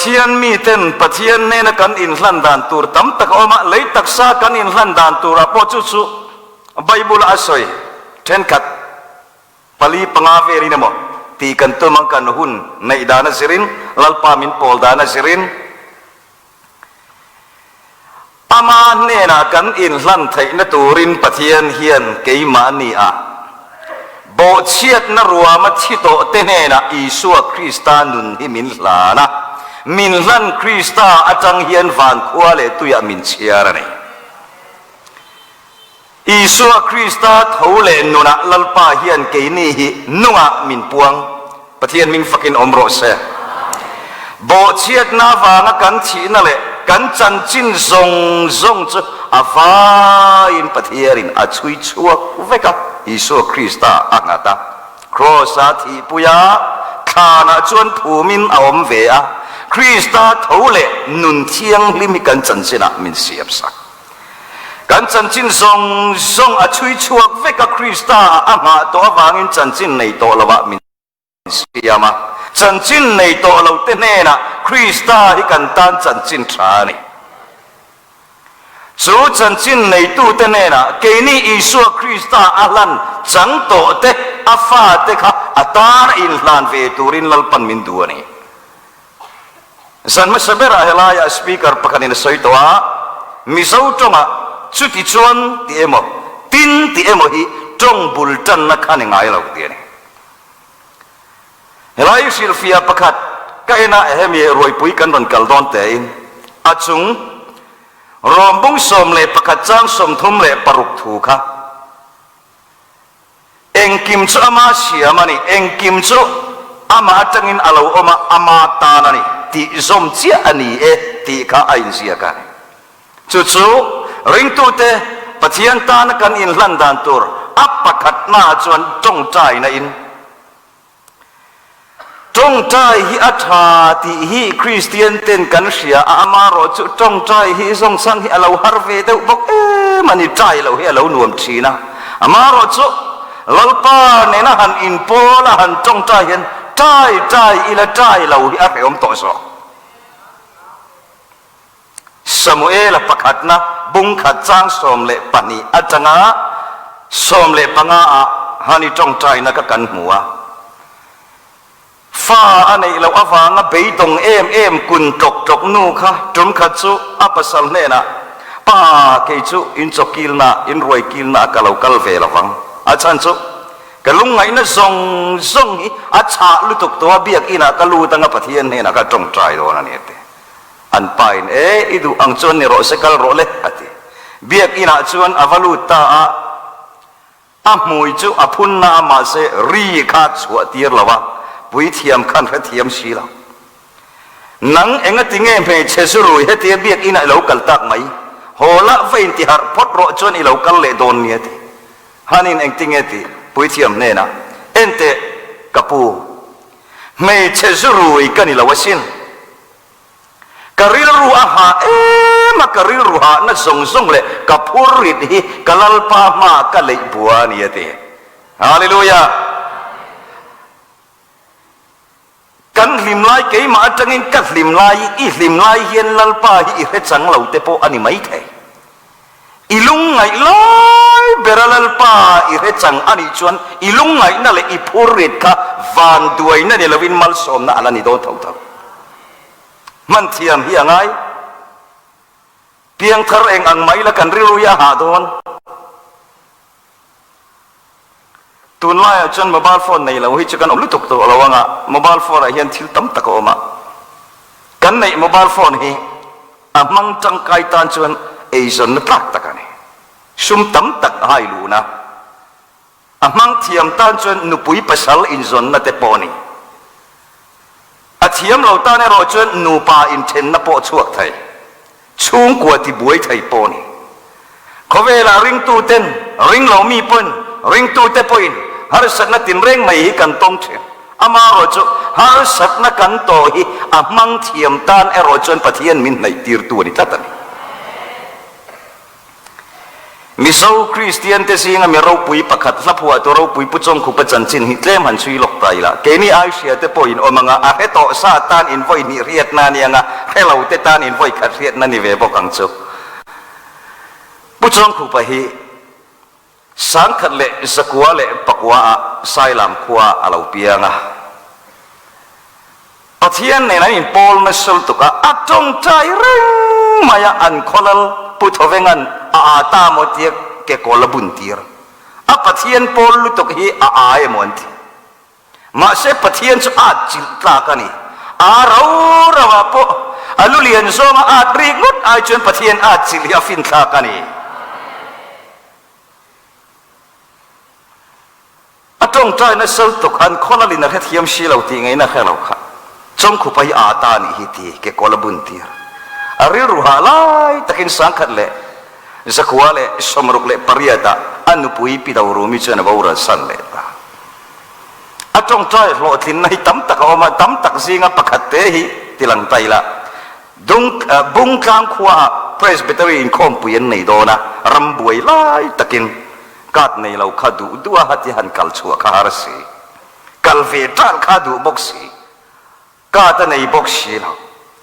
Pathian miten Pathian hnena kan inhlan dan tur tam tak a awm a, lei taksa kan inhlan dan turah pawh chu chu Bible-a a sawi thenkhat pali panga velin emaw tih kan tum ang kan hun neih dan a zirin, Lalpa min pawl dan a zirin Ama hnenah kan inhlan theihna turin Pathian hian keimahni ah bawhchhiatna ruama thi tawh te hnenah Isua Krista nun hi min hlan a, min hlan Krista atang hian vankhua leh tuiah min chhiar a ni. Isua Krista tho leh nunah Lalpa hian keini hi nungah min puang. Pathian hming fakin awm rawh se. Bawhchhiatna avanga kan thihna leh kan chanchin zawng zawng chu a vaiin Pathianin a chhui chhuak vek a, Isua Krista a nghat a. Kraws-a thihpui a, thlanah chuan phumin a awm ve a. Krista tho leh nun thianghlim hi kan chanchinah min siamsak. Kan chanchin zawng zawng a chhui chhuak vek a, Krista a nghah tawh avangin chanchin nei tawh lovah min siam a. Chanchin nei tawh lo te hnenah Krista hi kan tan chanchin tha a ni. Chu chanchin neitute hnenah keini Isua Krista a hlan chang tawh te, a fate kha a tan a inhlan ve turin Lalpan min duh a ni. Zan hmasa berah helaiah Speaker pakhatin a sawi tawh a, Mizo tawngah chuti chuan ti emaw, tin ti emaw hi tawng bul tanna kha ni ngai lo ti a ni. Helai hrilhfiah pakhat ka en a, hemi ruaipui kan rawn kal dawn tein a chung Rawmbung 11 chang 36 thu kha Engkim chu ama siam a ni, engkim chu ama atangin a lo awm a, ama tan a ni tih zawm chiah a ni e tih kha a inziak a ni. Chu chu ringtute Pathian tana kan inhlan dan tur a pakhatnaah chuan tawngtaina in Tawngtai hi a tha tih hi Kristian ten kan hria a, amarawh chu tawngtai hi zawngchang hi a lo har ve deuh bawk em a ni, tai loh hi a lo nuam thin a, amarawh chu Lalpa nena han inpawl a han tawngtai hian tai tai ila tai lo hi a hrehawm tawh zawk. Samuela pakhatna bungkhat chang 12 atanga 15 ah han i tawngtaina ka kan hmu a. Fa a neih loh avanga beidawng em em kun tlawk tlawk nu kha tum khat chu a pasal hnenah, Pa, kei chu in chaw kilna, in ruai kilna ah ka lo kal ve lo vang. A chhan chu ka lungngaihna zawng zawng hi a chhah lutuk tawh a, biakinah ka lut anga Pathian hnenah ka tawngtai dawn a ni a ti. An pa in, E, i duh ang chuan ni rawh se, kal rawh le, a ti. Biakinah chuan a va lut ta a, a hmui chu a phun na a, mahse ri kha chhuah tir lo a, puithiam khan hrethiam si lo. Nang engati nge hmeichhe zu rui hetia biakinah i lo kal tak mai? Haw lah va intiharh phawt rawh chuan i lo kal leh dawn nia ti. Hanin engtinge ti? Puithiam hnenah, Enteh, ka pu, hmeichhe zu rui ka ni lo asin. Ka rilru a hah em a, ka rilru hahna zawng zawng leh ka phur rit hi ka Lalpa hmaah ka leih bua a ni a ti. Hallelujah! Kan hlim lai keimah atangin ka hlim lai, i hlim lai hian Lalpa hi i hre chang lo te pawh a ni maithei. I lungngaih lai bera Lalpa i hre chang a nih chuan i lungngaihna leh i phurrit kha vanduaina ni lovin malsawmna a la ni dawn tho tho. Hman thiam hi a ngai. Piangthar eng ang mai la kan rilru hi a hah dawn. Tunlaiah chuan mobile phone nei lo hi chu kan awm lutuk tawh lo ang a, mobile phone ah hian thil tam tak a awm a. Kan neih mobile phone hi a hmang tangkai tan chuan eizawnna tlak tak a ni. Sum tam tak a hai luhna. A hmang thiam tan chuan nupui pasal inzawnna te pawh a ni. A thiam lo tan erawh chuan nupa inthenna pawh chhuak thei, chhungkua tibuai thei pawh a ni. Khawvelah ringtuten, ringlo mi pawhin, ringtute pawhin harsatna tinreng mai hi kan tawng thin. Amaherawhchu harsatna kan tawh hi a hmang thiam tan erawh chuan Pathian min hnaihtirtu a ni tlat a ni. Mizo Kristian te zinga mi ropui pakhat hla phuahtu ropui Pu Chawngkhupa chanchin hi tlem han chhui lawk ta ila. Keini ai hria te pawh in awm anga, a hre tawh sa tan in vawi hnih hriatna a ni anga, hre lo te tan in vawi khat hriatna ni ve bawk ang chu. Pu Chawngkhupa hi 1909 ah Sailam khua a lo piang a. Pathian nen an inpawl nasa lutuk a, a tawngtai reng mai a, an khawlal Pu Thawvenga'n a aa ta maw tia kekawl a bun tir. A Pathian pawl lutuk hi a aa emaw an ti. Mahse Pathian chu aat chilh tlak a ni. Aa rau rau ah pawh a lu lian zawnga aat rik ngawt ai chuan Pathian aat chilh hi a finthlak a ni. A tawngtai nasa lutuk, an khawlal in a hrethiam si lo tih ngaihna hre lo kha Chawngkhupa hi aa ta nih hi ti kekawl a bun tir. A rilru hah lai takin 1968 ah a nupui Pi Dorumi chuan a boral san leh ta. A tawngtai hlawhtlinna hi tam tak a awm a, tam tak zinga pakhat te hi tilang ta ila Dung Bungtlang khua ah Presbytery inkhawmpui an nei dawn a, ram buai lai takin Card nei lo kha duh duh a hati han kal chhuah kha har si. Kal ve tan kha duh bawk si. Card a nei bawk si lo.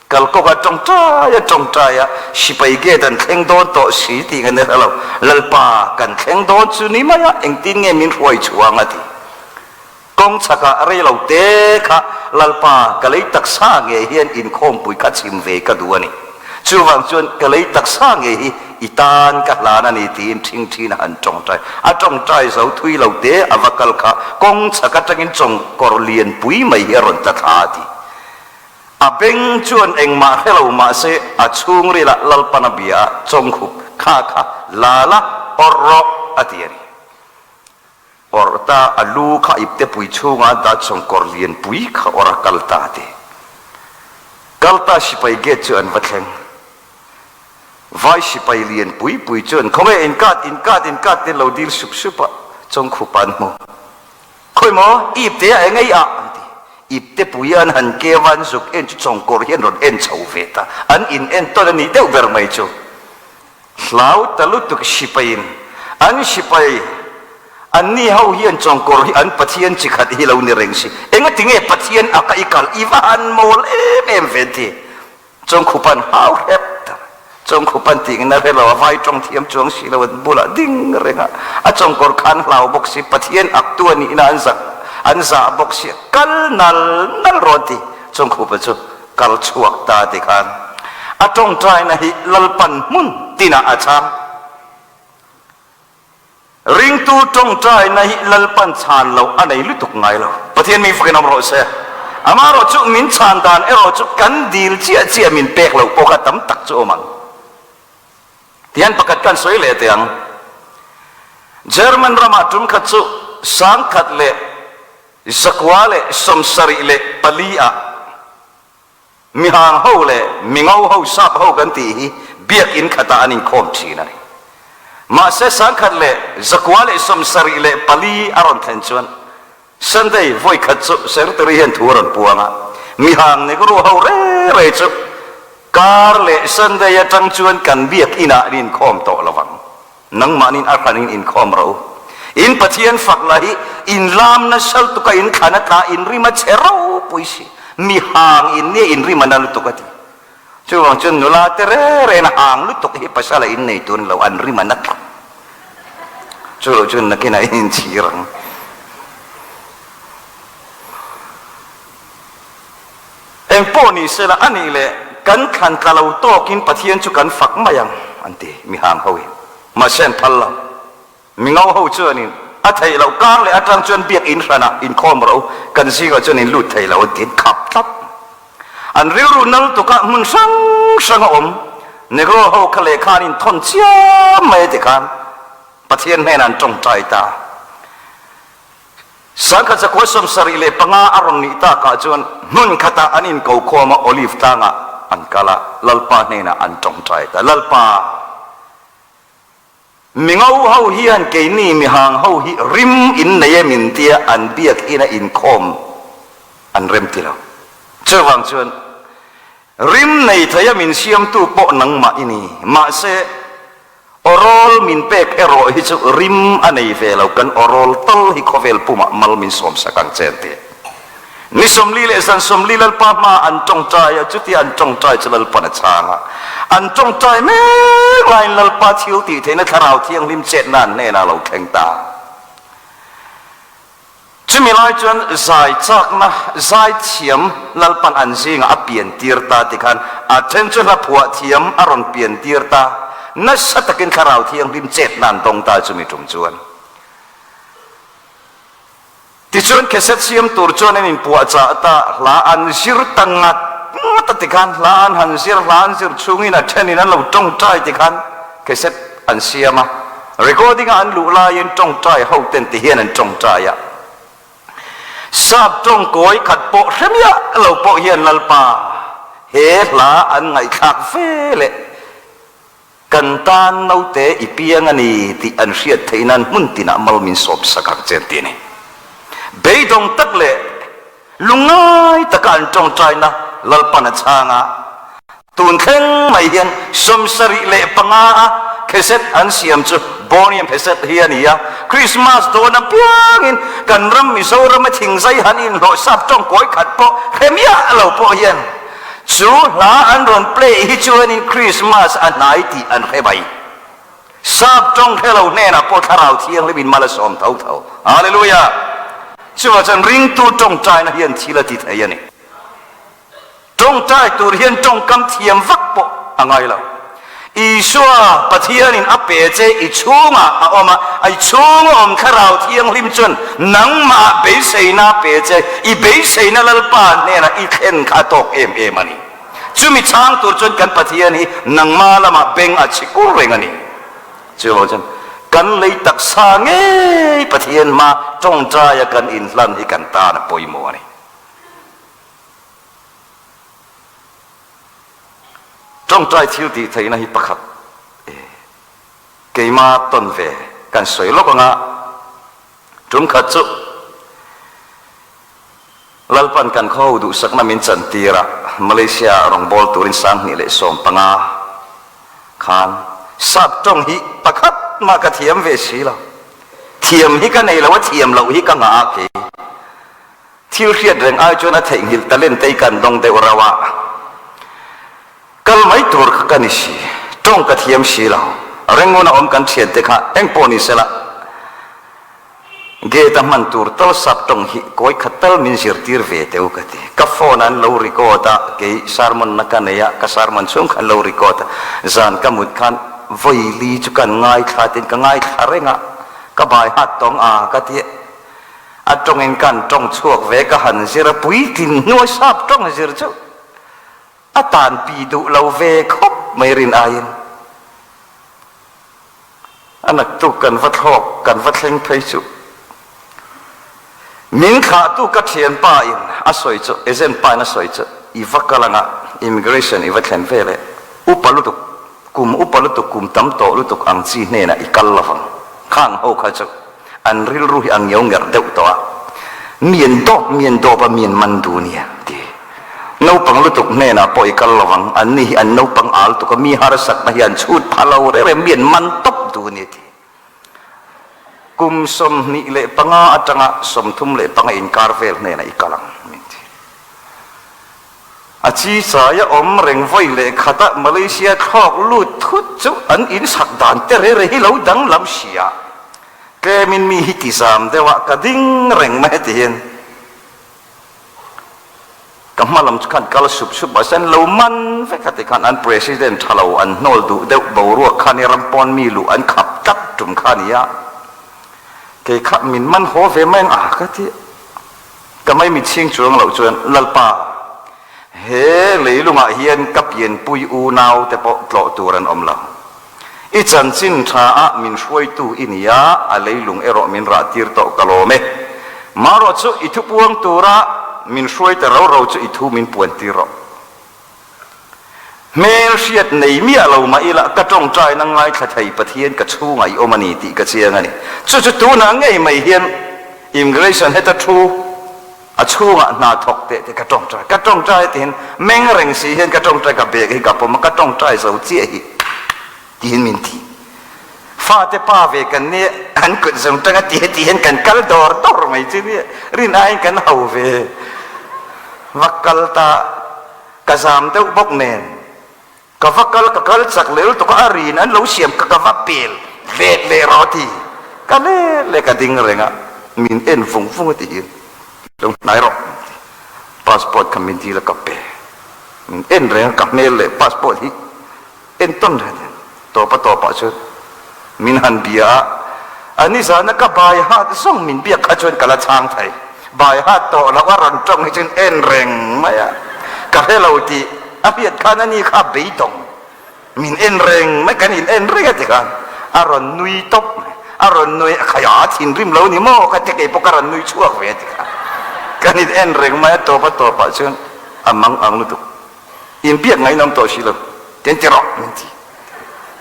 Kal kawk a tawngtai a tawngtai a, sipai gate an thleng dawn tawh si tih ka ni hre lo. Lalpa kan thleng dawn chu ni mai a, engtin nge min hruai chhuang a ti. Kawng chhakah rei lo te kha Lalpa ka lei taksa ngei hian inkhawmpui kha chhim ve ka duh a ni. Chuvang chuan ka lei taksa ngei hi i tan ka hlan a ni tiin ṭhingṭhin a han ṭawngṭai. A ṭawngṭai zo thui lo te a va kal kha kawng chhak aṭangin chawngkawr lianpui mai hi a rawn tla thla a ti. A beng chuan engmah hre lo mahse a chhungrilah Lalpan a bia a, Chawngkhup kha kha la la awrh rawh a ti a ni. Awrh ta a lu kha ipte pui chhunga dah chawngkawr lian pui kha awrh a kal ta ti. Kal ta sipai gate chu an va thleng. Vai sipai lian pui pui chuan khawnge in kat in kat in kat te lo dil sup sup a, chawngkhup an hmu. Khawi maw ipte a eng ei ah an ti. Ipte pui an han keu a an zuk en chu chawngkawr hian rawn en chho ve ta. An in en tawn a nih deuh ber mai chu. Hlau ta lutuk sipaiin an sipai anni ho hian chawngkawr hi an Pathian chi khat hi lo ni reng si. Engati nge Pathian a ka i kal i va han mawl em em ve an ti. Chawngkhupan hau hrep ta mai. Chawngkhupan tih ngin a hre lo a vai tawng thiam chuang si lo an bulah ding reng a. A chawngkawr kha an hlau bawk si Pathian aktu a nihna an zak an zah bawk si kal nal nal rawn ti Chawngkhupa chu. Kal chhuak ta ti khan a tawngtaina hi Lalpan hmun tinah a chhang. Ringtu tawngtaina hi Lalpan chhan loh a nei lutuk ngai lo. Pathian mi fakin awm rawh se. Amaherawh chu min chhan dan erawh chu kan dil chiah chiah min pek loh pawh kha tam tak chu awm ang. Tihian pakhat kan sawi leh teh ang. German ramah tum khat chu 1974 ah mihang ho leh mingo ho sap ho kan tih hi biakinn khatah an inkhawm thin a ni. Mahse 1974 a rawn thlen chuan Sunday vawi khat chu Secretary hian thu a rawn puang a, mihang Negro ho re re chu kar leh Sunday atang chuan kan biakinn ah an inkhawm tawh lo vang. Nangmahnin a hranin inkhawm rawh u. In Pathian fak lah hi in lam nasa lutuk a, in thlan a tla, in rim a chhe ropui si. Mi hang in nia in rim a na lutuk a ti. Chuvang chuan nula te re rein a hang lutuk hi pasal a in nei tur ni lo, an rim a na tlat. Chu loh chuan nakinah in inchhir ang. Engpawh ni sela a nih leh kan thlan tla lo tawkin Pathian chu kan fak mai ang an ti mi hang ho in. Mahse an phal lo. Mi ngo ho chuanin a theih loh kar leh atang chuan biakinn hranah inkhawm rawh u, kan zingah chuan in lut thei lo an ti an khap tlat. An rilru nal tukah hmun hrang hrang a awm. Negro ho kha lehkha an inthawn chiam mai a ti khan Pathian hnenah an tawngtai ta. 1975 a rawn nih takah chuan hmun khatah an inko khawm a, Olive tlangah an kal a, Lalpa hnenah an tawngtai ta. Lalpa, mingo ho hian keini mihang ho hi rim in nei em in tia an biak ina inkhawm an rem ti lo. Chuvang chuan rim nei thei a min siamtu pawh nangmah i ni. Mahse. Awrawl min pek erawh hi chu rim a nei ve lo, kan awrawl tal hi khawvel pumah mal min sawmsak ang che an ti. Ni 40 leh zan 40 Lalpa hmaah an tawngtai a, chutia an tawngtai chu Lalpan a chhang a. An tawngtai mek laiin Lalpa thil tih theihna Thlarau Thianghlim chetna an hnenah a lo thleng ta. Chumi lai chuan zai chakna zai thiam Lalpan an zingah a pian tir ta ti khan a then chu hla phuah thiam a rawn pian tir ta. Nasa takin Thlarau Thianghlim chetna an dawng ta chumi tum chuan. Tichuan cassette siam tur chuan an inpuahchah ta, hla an zir ta ngat ngat a tikhan hla an han zir, hla an zir chhungin a thenin an lo tawngtai tikhan cassette an siam a, recording a an luh laiin tawngtai ho ten ti hian an tawngtai a, sap tawng kawi khat pawh hre miah lo pawh hian Lalpa he hla an ngaihthlak ve leh Kan tan naute i piang a ni tih an hriat theih nan hmun tinah mal min sawp sak ang che an ti a ni. Beidawng tak leh lungngai taka an tawngtaina Lalpan a chhang a, tun thleng mai hian 75 a kheset an siam chu Bornean kheset hi a ni a, Krismas dawn apiangin kan ram Mizorama thingzai han inhlawh sap tawngkawi khat pawh hre miah lo pawh hian Chu hla an rawn play hi chuanin Christmas a hnai tih an hre mai. Sap tawng hre lo hnenah pawh Thlarau Thianghlim in mal a sawm tho tho. Hallelujah! Chuvah chuan ringtu tawngtaina hian thil a ti thei a ni. Tawngtai tur hian tawngkam thiam vak pawh a ngai lo. Isua, Pathianin a pe che i chhungah a awm a, i chhunga awm Thlarau Thianghlim chuan nangmah beiseina a pe che, i beiseina Lalpa hnenah i thlen kha a tawk em em a ni. Chumi chhang tur chuan kan Pathian hi nangma lamah beng a chhi kur reng a ni. Chuvang chuan kan lei taksa ngei Pathian hma tawngtaia kan inhlan hi kan tan a pawimawh a ni. Tawngtai thil tih theihna hi pakhat e. Keima tawn ve kan sawi lawk anga tum khat chu Lalpan kan khaw ho duhsakna min chan tir a, Malaysia ah rawngbâwl turin 2015 khan sap tawng hi pakhat mah ka thiam ve si lo. Thiam hi ka nei lo a, thiam loh hi ka ngah a kei. Thil hriat reng ai chuan a theihnghilh talent te i kan dawng deuh rauh a, kal mai tur kha ka ni si, tawng ka thiam si lo, Rangoon a awm kan thian te kha eng pawh ni sela, gate a hman tur tal sap tawng hi kawi khat tal min zirtir ve teh u ka ti. Ka phone an lo record a, kei sermon na ka nei a, ka sermon chhung kha an lo record a, zan ka mut khan vawi li chu kan ngaithla tiin ka ngaithla reng a, ka bai hat tawng a ka ti. A tawngin kan tawng chhuak ve ka han zir a, puitlin hnuai sap tawng zir chu a tanpi duh lo ve khawp mai rin aiin a naktuk kan va thlawk kan va thleng phei chu min thlahtu ka thianpa in a sawi chu agent pa in a sawi chu i va kal anga immigration i va thlen vel e upa lutuk Kum upa lutuk, kum tam tawh lutuk ang chi hnenah i kal lovang. Khang ho kha chu an rilru hi a ngiau ngerh deuh tawh a, mi an dawp, mi an dawp a, mi an man duh nia ti. Naupang lutuk hnenah pawh i kal lovang, an ni hi an naupang al tuk a, mi harsatna hi an chhut pha lo reng reng, mi an man tawp duh nia ti. Kum 25 atanga 35 inkar vel hnenah i kal ang min ti. A chi chai a awm reng vawi leh khat a Malaysia thlawk lut thut chu an in sak dan te re re hi lo danglam sia. Tlemin mi hi ti zam deuh a ka ding reng mai heti hian ka hma lam chu khan kal sup sup mahse an lo man vek a tikhan an president tha lo an hnawl duh deuh boruak khan i ram pawn mi luh an khap tlat tum kha a ni a kei kha min man haw ve mai ang a ka ti. Ka mai mitchhing chuang loh chuan, Lalpa, he leilungah hian ka pianpui unau te pawh tlawh tur an awm lo. I chanchin tha ah min hruaitu i ni a, a leilung erawh min rah tir tawh ka lawm e. Marawh chu i thupuang tura min hruai ta ro ro chu i thu min puan tir rawh. Hmel hriat nei miah lo mah ila ka tawngtaina ngaithla thei Pathian ka chhungah i awm a ni tih ka chiang a ni. Chu chu tunah ngei mai hian immigration heta thu a chhungah hna thawk teh te ka tawngtai. Ka tawngtai tihin meng reng si hian ka tawngtai ka bag hi ka pawm a, ka tawngtai zo chiah hi tiin min ti. Fate pa ve kan nia, an kut zawng tanga ti heti hian kan kal dawr dawr mai chu nia, rin aiin kan ho ve. Va kal ta, ka zam deuh bawk nen. Ka va kal, ka kal chak leh lutuk a, a rin an lo siam kha ka va pel let leh rawh a ti. Ka let leh ka ding reng a, min en vung vung a ti hian, lo hnai rawh min ti. Passport kha min dil a ka pe. Min en reng a, ka hmel leh passport hi Entawn reng hian tawpa tawpah chuan min han bia a, a nizana ka bai hat zawng min biak kha chuan ka la chhang thei. Bai hat tawh loh a rawn tawng hi chuan en reng mai a, ka hre lo tih a hriat khan ani kha a beidawng. Min en reng mai, kan in en reng a ti khan a rawn nui tawp mai, a rawn nui a, khaia a thinrim lo ni maw ka ti kei pawh ka rawn nui chhuak ve a ti khan kan in en reng mai a, tawpa tawpah chuan a mang ang lutuk. Inbiak ngaihnawm tawh si lo, ten ti rawh min ti.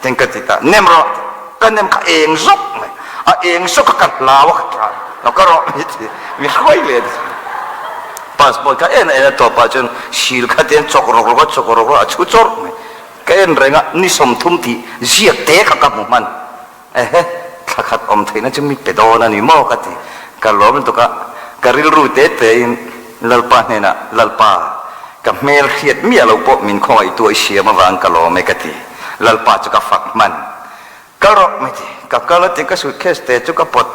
Ten ka ti ta, nem rawh ti. Ka nem kha eng zawk mai, a eng zawk kha ka hlau a ka tlan lo ka rawh min ti, mi hruai leh ti. Passport kha en a en a tawpah chuan sil kha ten chawk rawk rawk a chawk rawk rawk a chhu chawrh mai. Ka en reng a, ni 30 tih ziak te kha ka hmu hman. Ehe, thla khat awm theihna chu mi pe dawn a ni maw ka ti. Ka lawm lutuk a, ka rilru te tein Lalpa hnenah, Lalpa, ka hmel hriat miah lo pawh min khawngaihtu a i siam avang ka lawm e ka ti. Lalpa chu ka fak hman. Kal rawh mai ti. Ka kal a ti, ka suitcase te chu ka pawt,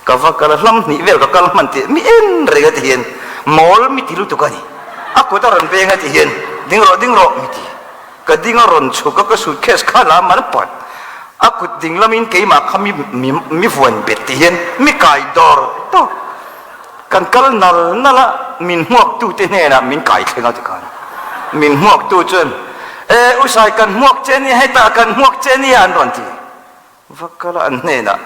ka va kal a, hlam hnih vel ka kal hman tih mi en reng a ti hian mawl mi ti lutuk a ni. A kut a rawn veng a ti hian, Ding rawh, ding rawh mi ti. Ka ding a rawn chhuk a, ka suitcase kha lam an pat. A kut ding lamin keimah kha mi mi mi vuan bet ti hian mi kai dawr dawr. Kan kal nal nal a, min hmuaktute hnenah min kai thleng a tikhan. Min hmuaktu chuan, E Usai kan hmuak che nia, hetah kan hmuak che nia an rawn ti. Va kal a an hnenah,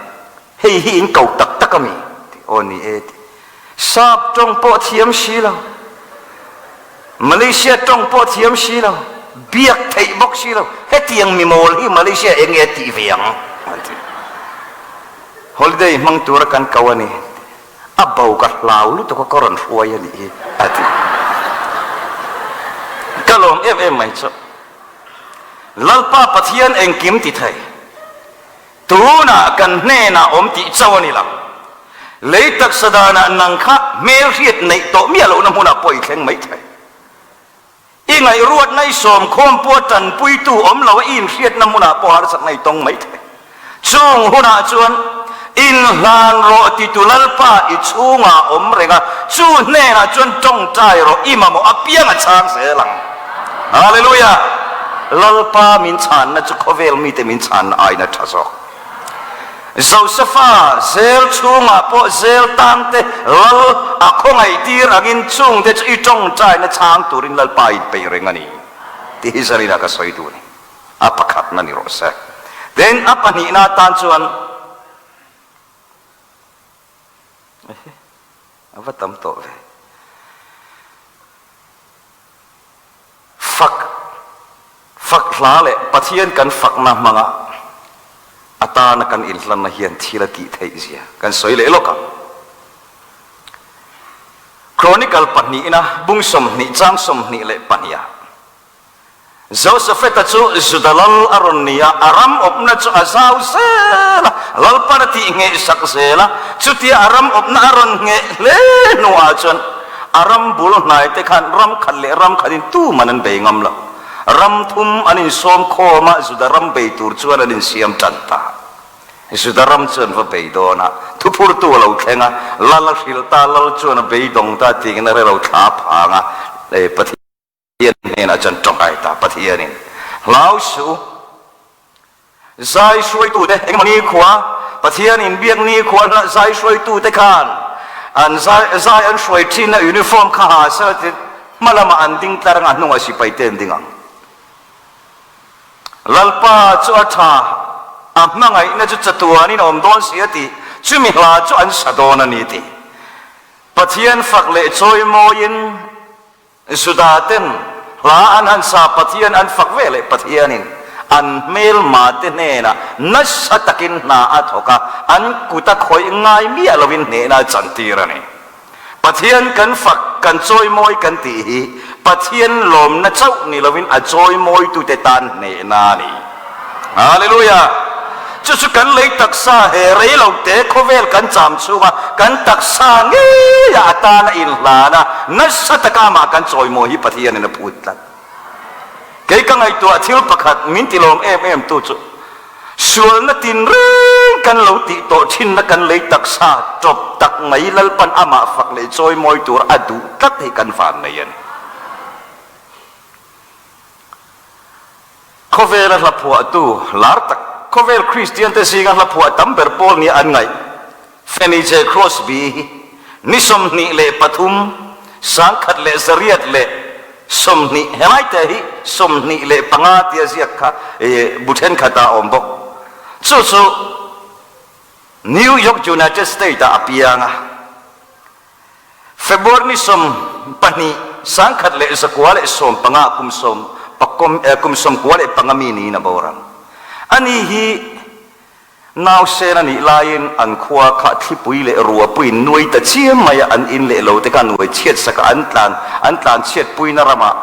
Hei hi in ko tak tak a mi? Ti aw ni e ti. Sap tawng pawh thiam si lo, Malaysia tawng pawh thiam si lo, biak theih bawk si lo, hetiang mi mawl hi Malaysia eng nge tih ve ang? An ti. Holiday hmang tura kan ko a ni. A bo ka hlau lutuk a ka rawn hruai a nih hi a ti. Ka lawm em em mai chu. Lalpa Pathian engkim ti thei. Tunah kan hnenah awm tih chauh a ni lo. Lei taksa danah nang kha hmelhriat neih tawh miah lohna hmunah pawh i thleng mai thei. I ngaihruatna i sawmkhawm pawh tanpuitu awm lo a i inhriatna hmunah pawh harsatna i tawng mai thei. Chung hunah chuan inhlan rawh titu Lalpa i chhungah awm reng a, chu hnenah chuan tawngtai rawh i mamawh apiang a chhang zel ang. Hallelujah! Lalpa min chhanna chu khawvel mite min chhanna aiin a tha zawk. Josefa zel chhungah pawh zel tangte Lal a khawngaihtir angin chungte chu i tawngtaina chhang turin Lalpa inpeih reng a ni tih hi Zarina ka sawi duh a ni. A pakhatna ni rawh se. Tin, a pahnihna atan chuan ehe a va tam tawh ve. Fak fak hla leh Pathian kan fakna hmanga atana kan inhlanna hian thil a tih theih zia kan sawi leh lawk ang. Chronicle pahnihna bung 20 chang 22ah Josafeta chu Juda lal a rawn ni a, a ram awpna chu a zau zel a, Lalpan a tih ngheh sak zel a. Chutia a ram awpna a rawn ngheh hle hnuah chuan a ram bul hnaite khan ram khat leh ram khatin tuman an bei ngam lo. Ram thum an insawm khawm a, Juda ram bei tur chuan an insiam tan ta. Juda ram chu an va bei dawn a, thuphurtu a lo thleng a, lal a hrilh ta, lal chuan a beidawng ta tiin a relo thla phang a, Pathian. Pathian hnenah chuan tawngtai ta Pathianin hlau suh u. Zai hruaitute engemaw nikhua Pathian inbiak nikhua hla zai hruaitute khan an zai zai an hruai thin a uniform kha ha sela ti hma lamah an ding tlar anga hnungah sipai te an ding ang. Lalpa chu a tha a hmangaihna chu chatuanin a awm dawn si a tih chumi hla chu an sa dawn a ni tih Pathian fak leh chawimawiin Juda ten hla an han sa Pathian an fak ve leh Pathianin an hmelma te hnenah nasa takin hna a thawk a, an kut a khawih ngai miah loin hnehna a chantir a ni. Pathian kan fak, kan chawimawi kan tih hi Pathian lawmna chauh ni loin a chawimawitute tan hnehna a ni. Hallelujah! Chu chu kan lei taksa he rei lo te khawvel kan cham chhunga kan taksa ngeia a tana inhlan a, nasa taka amah kan chawimawi hi Pathianin a phut tlat. Kei ka ngaihtuah thil pakhat min tilawm em em tu chu sualna tinreng kan lo tih tawh thinna kan lei taksa tawp tak mai Lalpan amah fak leh chawimawi tur a duh tlat hi kan van nei a ni. Khawvela hla phuahtu lar tak, khawvel Kristiante zinga hla phuah tam ber pawl nia an ngaih, Fanny J. Crosby hi ni 23, 1920, helai te hi 25 tia ziak kha bu thenkhatah a awm bawk. Chu chu New York, United States-ah a piang a. February ni 12, 1915 kum sawm pakom kum 95 mi niin a boral. Ani hi nausen a nih laiin an khua kha thlipui leh ruapuiin nuai ta chiam mai a, an in leh lo te kha nuai chhiat sak a, an tlan an tlan chhiatpuina ramah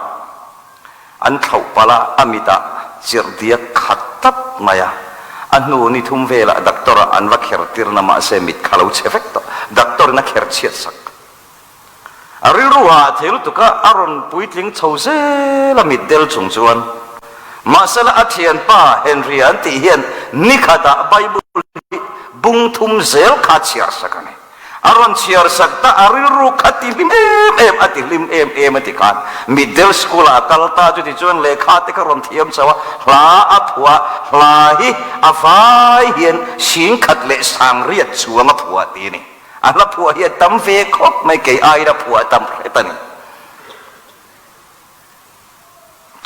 An thlauh palh a, a mitah chirh diak khat tlat mai a. A hnu ni thum velah doctor ah an va kher tirna mahse mit kha lo chhe vek tawh. Doctor in a kher chhiat sak. A rilru ah a thei lutuk a, a rawn puitling chho zel a mit del chung chuan. Mahsela a thianpa Henry an tih hian nikhatah Bible hi bung thum zel kha chhiar sak a ni. A rawn chhiar sak ta, a rilru kha ti hlim em em, a ti hlim em em a ti khan Middle School ah a kal ta, chuti chuan lehkha te kha rawn thiam chho a, hla a phuah, hla hi a vai hian 1800 chuang a phuah ti a ni. A hla phuah hi a tam ve khawp mai, kei aiin a phuah tam hret a ni.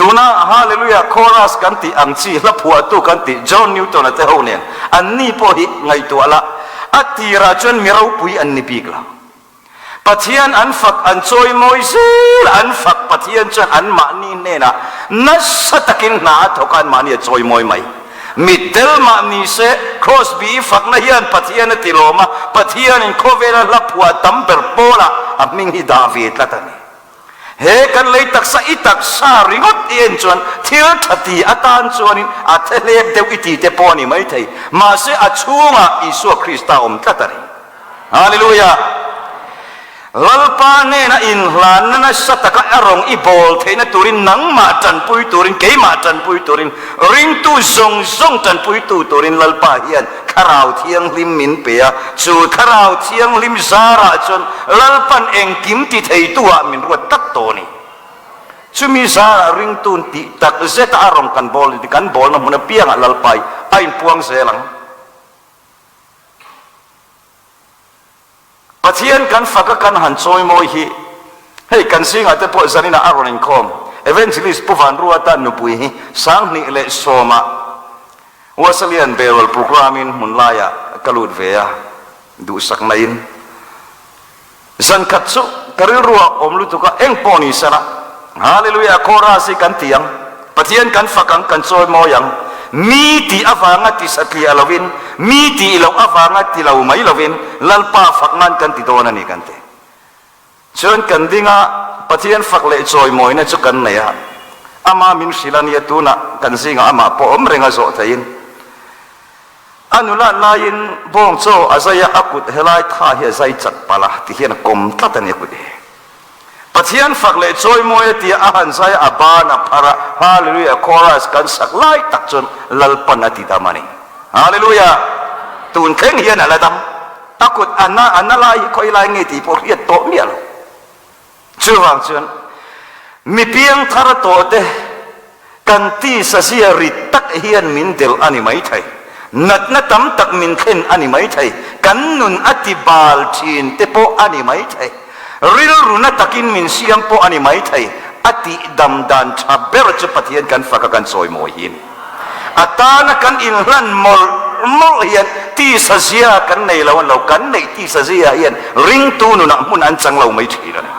Tuna Hallelujah Chorus kan tih ang chi hla phuahtu kan tih John Newton-a te ho nen anni pawh hi ngaihtuah la, a tirah chuan mi ropui an ni bik lo. Pathian an fak an chawimawi zel a, an fak Pathian chuan anmahni hnenah nasa takin hna a thawk a, anmahni a chawimawi mai. Mitdel mah ni se, Crosby-i fakna hian Pathian a tilawm a, Pathianin khawvela hla phuah tam ber pawlah a hming hi dah ve tlat a ni. He kan lei taksa i taksa ringawt i en chuan thil tha ti atan chuanin a thehlep deuh i ti te pawh a ni maithei. Mahse a chhungah Isua Krista awm tlat a ni. Hallelujah! Lalpa hnena inhlanna nasa taka a rawng i bawl theihna turin nangmah tanpui turin, keimah tanpui turin, ringtu zawng zawng tanpuitu turin Lalpa hian Thlarau Thianghlim min pe a, chu Thlarau Thianghlim zarah chuan Lalpan engkim ti theitu ah min ruat tak tawh a ni. Chumi zarah ringtun tih tak zeta a rawn kan bawl ni, kan bawlna hmun apiangah Lalpa hi a inpuang zel ang. Pathian kan fak a kan han chawimawi hi hei kan zingah te pawh zaninah a rawn inkhawm. Evangelist Pu Vanruata nupui hi 2010 ah Wesleyan Burial Programme in hmun laiah ka lut ve a, duhsakna in. Zan khat chu ka rilru ah awm lutuk a, eng pawh ni sela, Hallelujah chorus hi kan ti ang, Pathian kan fak ang, kan chawimawi ang, mi tih avanga ti satliah lovin, mi tih loh avanga ti lo mai lovin, Lalpa fak nan kan ti dawn a ni kan ti. Chuan kan ding a, Pathian fak leh chawimawina chu kan nei a, Ama min hrilh a nia tunah kan zingah amah pawh awm reng a zawh theihin. A nula laiin bawng chaw a zai a, a kut helai tha hi a zai chat palh a, ti hian a kawm tlat a ni a kut hi. Pathian fak leh chawimawi a tia a han zai a, a ban a phar a, Hallelujah chorus kan sak lai tak chuan Lalpan a ti dam a ni. Hallelujah! Tun thleng hian a la dam. A kut a na a na lai hi khawi lai nge tih pawh hriat tawh miah lo. Chuvang chuan mi piangthar tawh te kan tisa zia rit tak hian min delh a ni maithei. Natna tam tak min thlen a ni maithei. Kan nun a ti bal thin te pawh a ni maithei. Rilru na takin min siam pawh a ni maithei. A tihdam dan tha ber chu Pathian kan faka kan chawimawi hi a ni. A tana kan inhlan mawlh mawlh hian tisa zia kan nei lo an lo, kan neih tisa zia hian ringtu nunah hmun an chang lo mai thin a ni.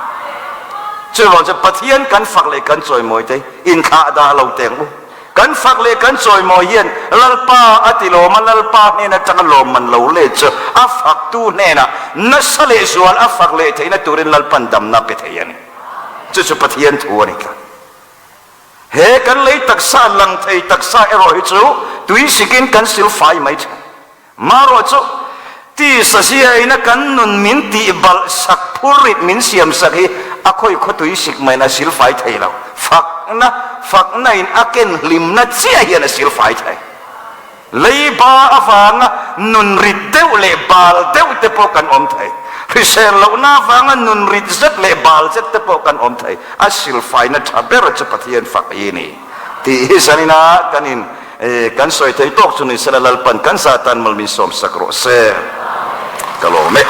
Chuvang chuan Pathian kan fak leh kan chawimawi te inthlah dah lo teng u. Kan fak leh kan chawimawi hian Lalpa a ti lawm a, Lalpa hnen atanga lawmman lo let chu a faktu hnenah nasa leh zual a fak leh theihna turin Lalpan damna pe thei a ni. Chu chu Pathian thu a ni tlat. He kan lei taksa lang thei taksa erawh hi chu Tuisikin kan silfai mai thin. Marawh chu tisa ziaina kan nun min tihbalh sak phurrit min siam sak hi a khawi khaw tuisik maiin a silfai thei lo. Fakna, fakna in a ken hlimna chiah hian a silfai thei. Leiba avanga nun rit deuh leh bal deuh te pawh kan awm thei. Hrisel lohna avanga nun rit zet leh bal zet te pawh kan awm thei. A silfaina tha ber chu Pathian fak hi a ni tih hi zanina kan in kan sawi thei tawk chu ni sela Lalpan kan zah tan mal min sawmsak rawh se. Ka lawm e.